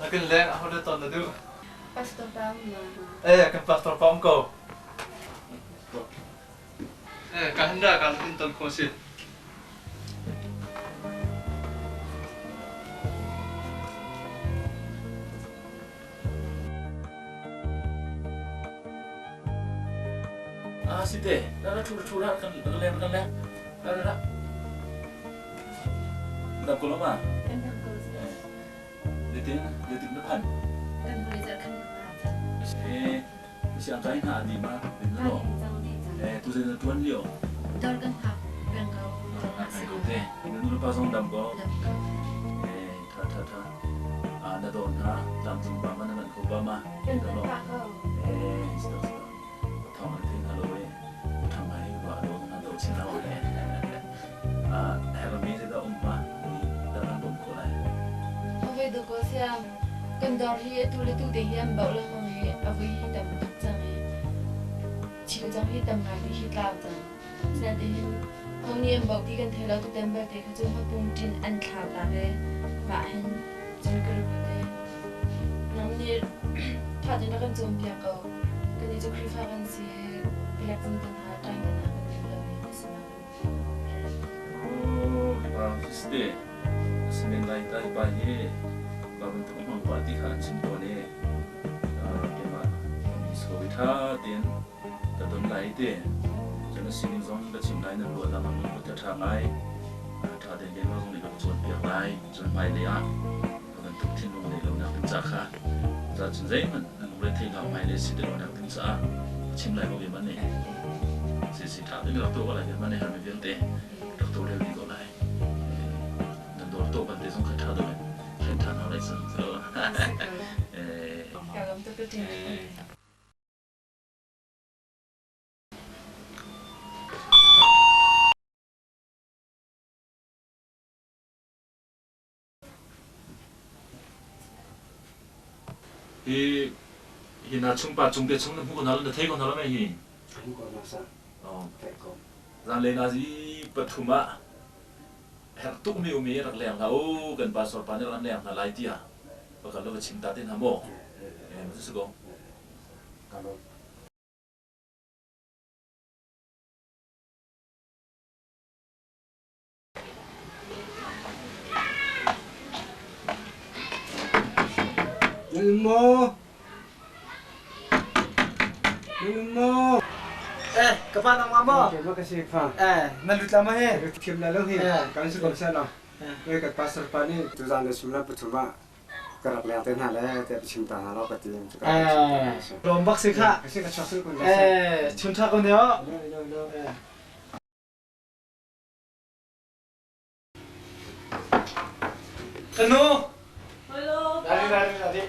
A kan leng aho dah ton na duh? Pastor pa um ma? Eh, kan pastor pa um ko. Eh, ka handa ka in ton kho si. Ah, si te, ra ra thu thu ra kan kan leng kan leng. Ra ra ra. Dam ko lo ma? Kan dam ko si. Zeitin zeitin na phan? Kan hoi zarh khan na Eh, si ang kai na di ma? Din na lo. Eh, tu zei na tuan lio? Dor kan hak peng ko. Ai ko te. Na nu pa zong dam ko. Eh, tha tha tha. Ah, na don ha, lam cung ba ma na man ko ba ma. Kan kan pa ko. Eh, stop stop. Thong an thing halo e. Thang ai wa do na do chin lo e. Ah, hermi se da umma ni da kan bom ko lai. Ove do ko sia kan dor hi tu le tu te hi an bau lengmang i a vui hi tam tuk cang i thil zong hi tam ngai ti hi tlau cang. Sinain ho nih an bauh ti kan thei lo tutan belte kha cu hmapung ṭin an thlau ta ve. Mah hin cun ka ruat i nang nih ṭha tein rak kan cawnpiak ko. Kannih cu Khrihfa kan si i palek zung kan ha, ṭaing kan ha kan duh lo i na sinah kan Oh, hi pa si simen lai ta hi pa hi pa bantuk hmang pa ti kha an chim tawn i keimah mi sawi ṭha tein ka don lai ti cun a sining zong ka chim lai nan ruah lang ah ka ṭha ngai ṭha tein keimah zong nih ka cawnpiak lai cun hmailei ah ka bantuk thinlung nei lonak ding ca kha ca cun zeihmanh nan lungre thei hlah hmailei si ti lonak ding caah chim lai ko ve man nih si si ṭha tein rak tuah ko lai ve man nih hermi vialte rak tuah lio dih ko lai nan dawr tuah bante zong kha ṭha deuh in hren ṭhan hau lai cang so Ka lawm tuk ka ṭin. Hi hi na chungpa chung te chung na hmu ko hna lo na thei ko hna lo mei hi. Hmu ko hna sa. Oh. Theih ko. Zanlei nazi pathum ah herh tuk mi um i rak leng hlah u kan pastor pa nih rak leng hna lai tiah pakhat lo va chim ta te hna maw. Eh, ma si ko. Ka lawm. Maw? Maw? Eh, ka pa nangmah maw? Okay, ma ka si fa. Eh, na lut la ma he? Thiam la lo hi. Kan si kom sa lo. Eh, ka pastor pa nih tuzan le sumla pathum ah ka rak leng te hna le te chim ta hna lo ka ti. Eh, lawm bak si kha. Ka si ka chok sul kun. Eh, chun tha ko ne o. Lo lo lo. Ka nu. Hello. Dari dari dari.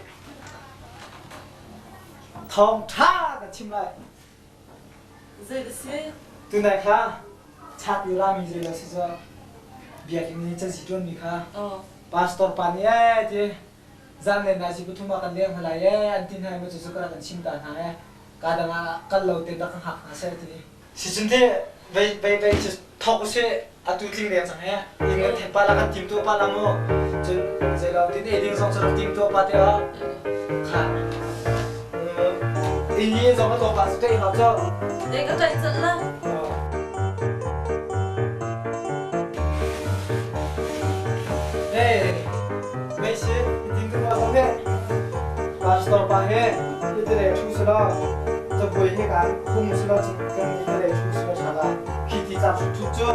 Thawng ṭha kan chim lai. Zei da si? Tunai kha chak i rami zei lo si cu biakinn i cazi ṭuanmi kha pastor pa nih ee ti zanlen nazi pathum ah kan leng hna lai ee an ti hna i maw cucu ka rak in chim ta hna ee ka dang ah kal lo tein rak ka hngak hna seh ti. Sicun te vei vei vei cu thawk usih atu tling deng cang he inn kan thek pa la kan tim tuah pa la mu cun zeilo tin ei ding zong cu rak tim tuah pa te ah kha inn hi zong a tuah pa cu te hau cu. Ei ka ṭaih colh la. Hey, mei si tin tu ma zong he pastor pa he ite le thu sala cabuai he kan hung sala kan ni le thu sala thala khi ti ca thu cu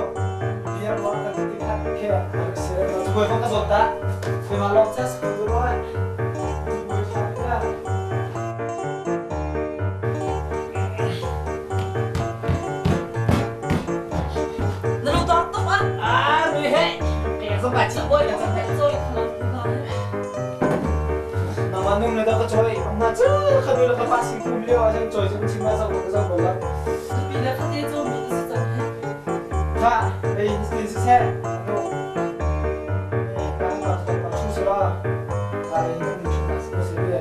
bia ruang kan ti khat khe se cabuai fang ka zawt ta ke ma long chas ku ro cabuai tha ta. Na lu tawk tuk ah. Ah, mi he ke zong ka chi boy Ka pek cawi kha Mama nung le da ka choi amma chu khanu le ka pa sing kum lio a chan choi chung chim ma zong ka zong bol la. Pi le khate caw mi na si cang he. Kha ei tin si se no ei ka ka ka chu se la ka le ni chu na se se be.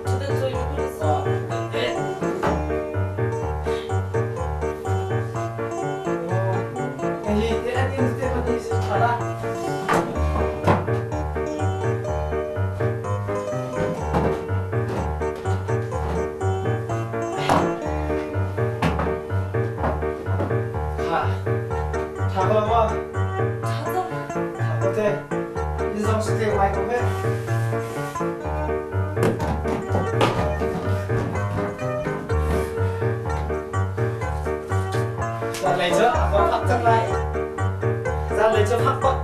Chute cawi mi ku sa. Ei te an in te pa ni se thala. Ni zong si te ngai ko ve. Zanlei cu a va fak cang lai. Zanlei cu fak bak.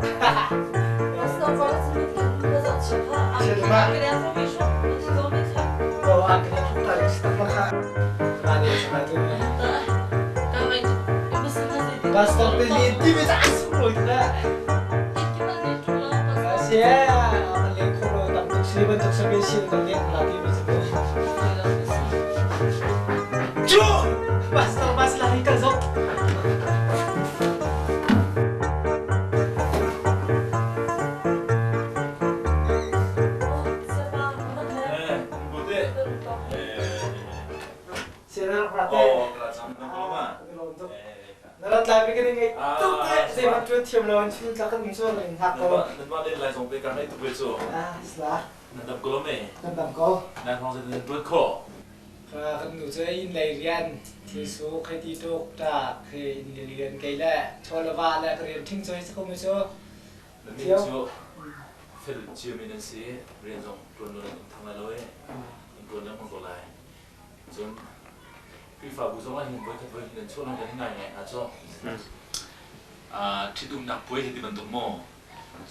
Pastor te li ti mi ca sung loi ta. Si kan le kholo tam tuk si bantuk sabe sin kan le la ti mi cu. Cu Pastor mas la hi kal zok. Na rat lai kan ngai tuk te zei mat tu thiam lo an chun tla kan chu ring hak ko. Nan ma len lai zong te ka ngai tuk ve cu. Ah sla. Nan dam ko lo me? Nan dam ko. Nan hong nan tuan kho. Kan nu cu inn lei rian thil su khai ti tuk ta khi inn le rian kei le chawlava le ka rian thing choi ko mi cu. Na min cu fel cio mi nan si rian zong tuan lo nan thang lai lo e. In tuan lengmang ko lai. Cun Khrihfabu zong ah hin voikhat voi nan chuah lang kan ngai ngai hna cu. Ṭhitumnak puai hi ti bantuk maw?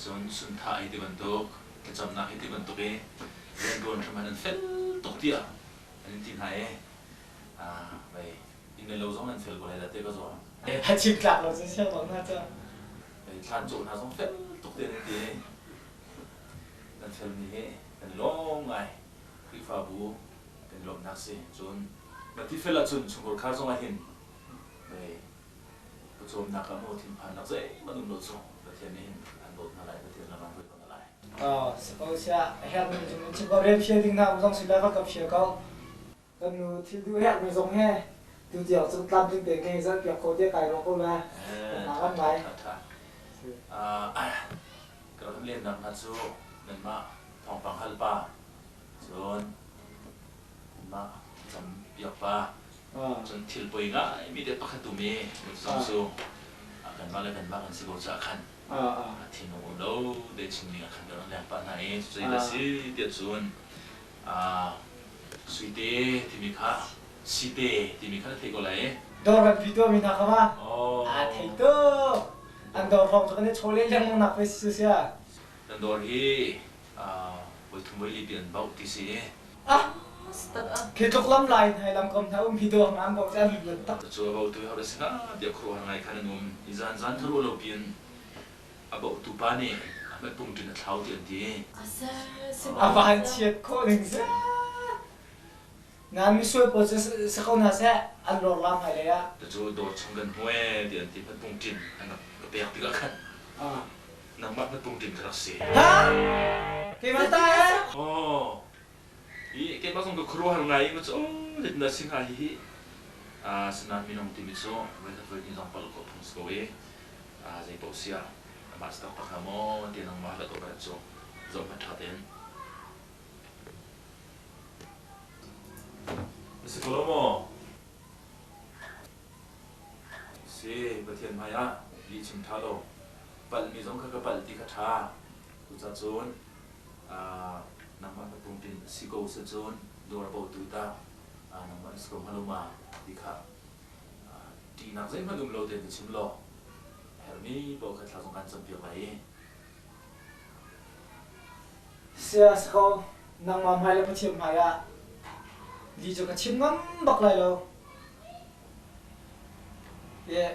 Cun sunthah hi ti bantuk, thlacamnak hi ti bantuk i rianṭuan hrim ah nan fel tuk tiah an in ti hna i vei inn le lo zong nan fel ko lai dah ti ka zuam. A chim tlak lo cu siang bang hna cu. Vei thlan cawh hna zong fel tuk te nan ti. Nan felmi hi kan lawm ngai. Khrihfabu kan lawmhnak si. Cun na ti fel ahcun chungkhar khar zong ah hin vei pawcawmnak ah maw thinphannak zeihmanh um lo cu Pathian nih hin an dawt hna lai, Pathian lam an hruai ko hna lai. Suppose ah herhmi cu mun chim ko rian phial ding hna um zong si le va ka phial ko. Kan nu thil duh herhmi zong he tu tiang cu tlamtling tein ka hei zalh piak ko tiah kai ruah ko le kan kan ngai. Tha Ka rak lennak hna cu nanmah thawngpang hal pa cun mah cam piak pa cun thil poi ngai mi te pakhat um i zong cu kanmah le kanmah kan si ko caah khan thinlung um lo te chim ding ah khan kan rak leng pah hna i cucu da si tiah cun Suite timi kha Site timi kha na theih ko lai. Dawr kan pi tuahmi hna kha ma aa thei tuk. An dawr hrawng cu kan i chawleh lengmang nak ve si sia. Nan dawr hi voi thum voi li pi an bauh ti si. Ah khi tluk lam lai hna lam kam hna um hi dawr na an bauh cu an luat tak. Cu a bautu hi hore singa tiah khuaruahhar ngai khan an um. I zan zan tharu lo piin a bauhtu pa nih a hmetpung ṭin a thlau ti an ti. A van chiat khawh ning si. Nan misual pawl cu si ko hna seh, an lor la hmailei ah. Cucu dawr chung kan hmu ee ti an ti hmetpung ṭin an rak ka pek tikah khan nangmah hmetpung ṭin ka rak si. Ha? Keimah ta ee? Aw. I keimah zong ka khuaruahhar ngai i macu zeitindah si hnga hihi sinain minung timi cu voikhat voihnih zong palh khawh phung si ko i zei paoh si ah amah si taktak hnga maw ti nangmah le ko cu zoh hmanh ṭha tein. Na si ko lo maw? Si, Pathian hmai ah lihchim ṭha lo. Palhmi zong kha ka palh ti kha ṭha. Cucacun nangmah na pungtin si ko seh cun dawr a botu tah nangmah na si ko hnga lo ma ti kha ṭihnak zeihmanh um lo tein ka chim law a herhmi paoh kha thla zong kaan campiak lai i. Sia si ko, nangmah hmai le Pathian hmai ah li cu ka chim ngam bak lai lo. Hi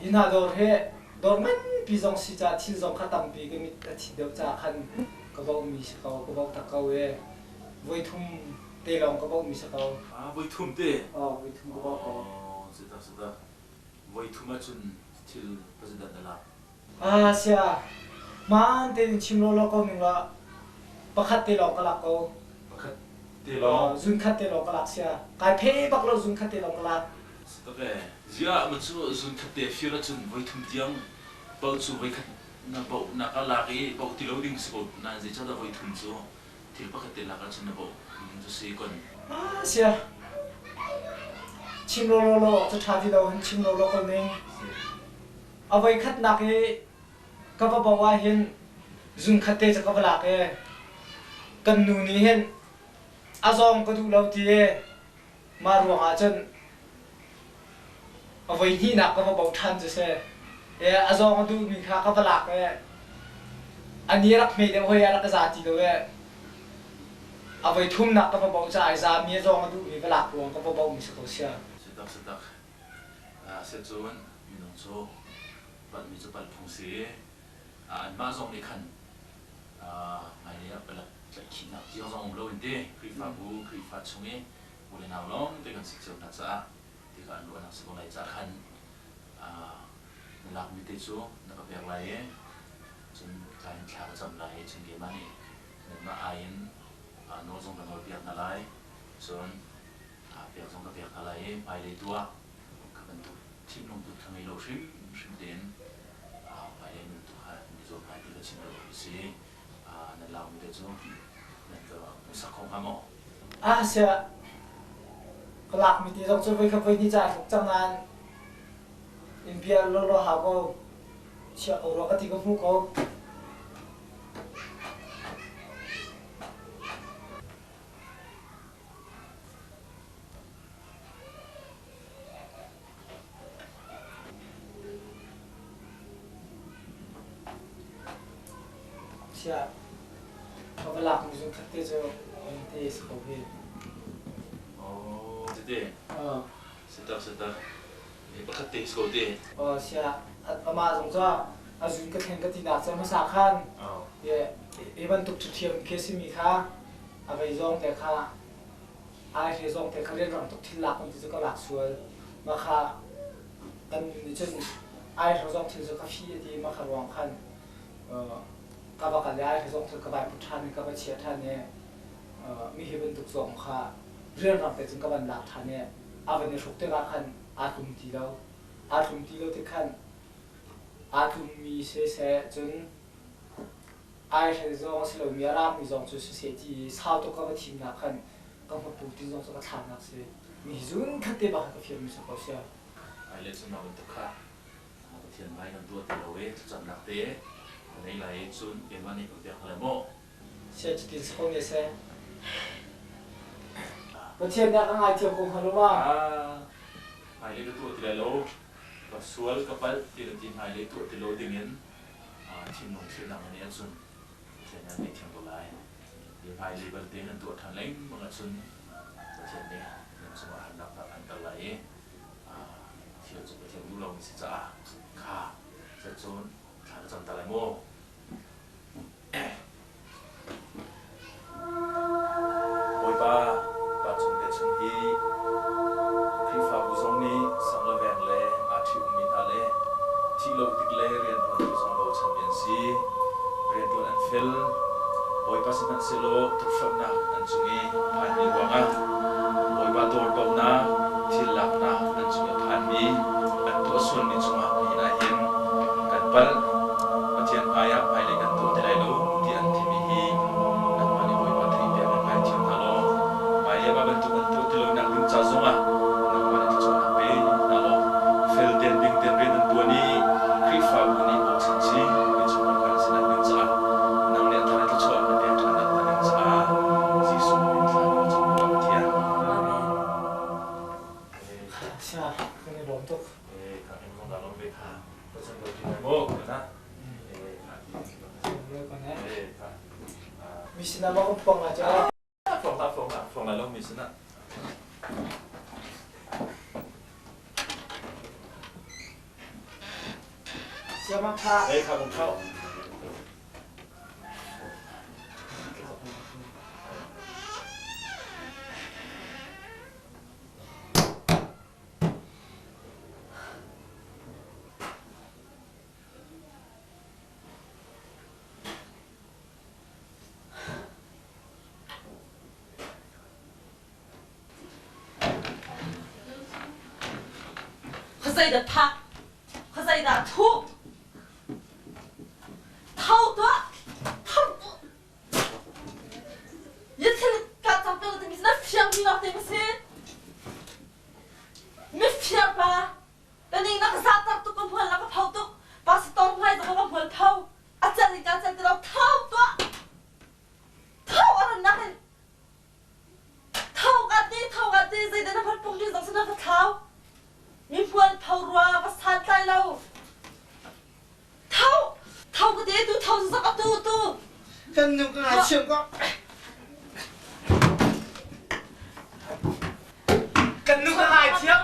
hna dawr hi dawr nganpi zong si caah thil zong kha tampi ka mit a thit deuh caah khan ka bauhmi si ko, ka bauh tak ko i voithum te lawng ka bauhmi si ko. Ah, voithum te? Aw, voithum ka bauh ko. Oh, si tak si tak. Voithum ahcun thil president na lak. Ah, sia. Hmaan tein chim lawlaw ko ning law pakhat te lawng ka lak ko. Pakhat te lawng? Zunkhat te lawng ka lak sia. Kai phe bak lo zunkhat te lawng ka lak. Si tak ee. Ziah ma cu zunkhat te fir ahcun voithum tiang paoh cu voikhat na boh na ka lak i boh ti lo ding si ko nain zeicahdah voithum cu thil pakhat te lak ahcun na boh ding cu si kon. Ah sia. Chim lawlaw law cu ṭha ti lo hin chim lawlaw ko ning. A voikhatnak i ka va bo ahhin. Zung khat te cu ka va lak i kan nu nih hin a zawng ka duh lo ti i mah ruangah cun a voi hnihnak ka va bo ṭhan cu si. I a zawng a duhmi kha ka va lak i a ni rak hme deuh hoi a rak ka za ti lo i a voi thumnak ka va bo caah ai zami a zawng a duhmi va lak ruang ka va bomi si ko sia. Sitak sitak. Sicun minung cu palhmi cu palh phung si i anmah zong nih khan hmailei ah palek tlaihkhihnak tiang zong um loin ti Khrihfabu Khrihfa chung i u le nau lawng te kan si cio hna caah tikah an ruahnak si ko lai caah khan na lakmi te cu na ka pek lai i cun tlai in thla ka cam lai i cun keimah nih nanmah ai in nawl zong ka nawlpiak hna lai cun pek zong ka pek hna lai i hmailei tu ah kha bantuk thinlung put kha ngei lo hrimhrim tein hmailei nun tu kha nan i zuam lai ti ka chim duh mi si. Nan laumi te cu nan ka hmuhsak kho hnga maw? Ah siah ka lakmi ti zong cu voi khat voi hnih ca tluk cang nain in bia lawlaw hau ko chia ko rua ka ti ka hmuh ko. Siah ka va lakmi zung khat te cu te si ko hi. Oh, tete. Sitak sitak. Ni pakhat te si ko te. Oh, siah amah zong cu a zun ka thlen ka ti nak cu hmasa khan e bantuk ṭhiṭhiam khi simi kha a vei zong te kha ai hre zong te kha rianrang tuk thil lak ti cu ka lak sual ma kha kan nih cun ai hre zong thil cu ka fi ti ma kha ruang khan ka va kal ai hre zong thil ka vai put ṭhan i ka va chia ṭhan i mi hi bantuk zong kha rianrang te cun ka van lak ṭhan i a van i hruk tikah khan aa tlum ti lo aa tlum ti lo tik khan aa tlummi siseh cun Aihrel zong a si lomi a rami zong cu siseh ti i sau tuk ka va thimnak khan ka hmatpu tin zong cu ka thlaknak si. Mi hi zun khat te bak ka firmi si ko sia. Ai le cun mah bantuk kha Pathian ngai kan tuah ti lo i thlacamnak te ka nei lai i cun keimah nih kan pek hna lai maw? Sia cutin si ko ne seh. Pathian nih a ka ngaithiam ko hnga lo ma? Hmailei ka tuah ti lai lo. Ka sual ka palh ti na ti hmailei tuah ti lo dingin thinlung thilnak na neih ahcun Pathian nih an ngaihthiam ko lai. Hi hmailei balte nan tuah ṭhan lengmang ahcun Pathian nih nan cungah harnak hna a phanter lai i thil cu Pathian duh lomi si caah kha cun thla na cam ta lai maw? Bawipa, pa chung te chung hi Khrihfabu zong nih sang le veng le aa ṭhi-ummi hna le thih lo tik le rianṭuan ti zong bochanmi an si. Rianṭuan an fel. Bawipa sihmanhsehlaw tukforhnak an cung i phanmi ruangah Bawipa dawrtonak, thil laknak an cung i a phanmi an tuah sualmi cungah nihin ah hin kan palh. Pathian hmaiah hmailei kan tuah ti lai lo ti an timi hi nangmah nih Bawipa theihpiak in ngaithiam hna law hmailei mah bantuk an tuah ti lonak ding ca zongah nangmah nih thluachuahnak pe hna law fel tein ding tein rian an tuan i Khrihfabu nih bochan chin mi chungkhar an sinak ding caah nang nih a thar i thluachuah na pek ṭhannak hna ding caah Jesuh min thla kan cam ko Pathian. Amen. Sia, kan i lawm tuk. Ka in mong lawm ve kha. Pathian dawt ti lai maw? Kana. Mi sinah ma kan phuang lai ca? Phuang hlah, phuang hlah, phuang lai lo mi sinah. Siamang tha. Ei kha kong thau. Khuazei dah thak? Khuazei dah thuh? Tho tuah! Tho tuah! Ya thil ka cang pe timi na fiang mi lawng te ma si? Mi fiang pa! Ka ning na ka zahter tuk ka hmual na ka pho tuk. Pastor hmai zong ka hmual pho. A cal in ka cal ti lo tho! Kan nu ka ngaithiam ko. Kan nu ka ngaithiam.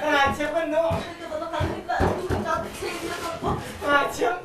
Ka ngaithiam kan nu. Ka ngaithiam.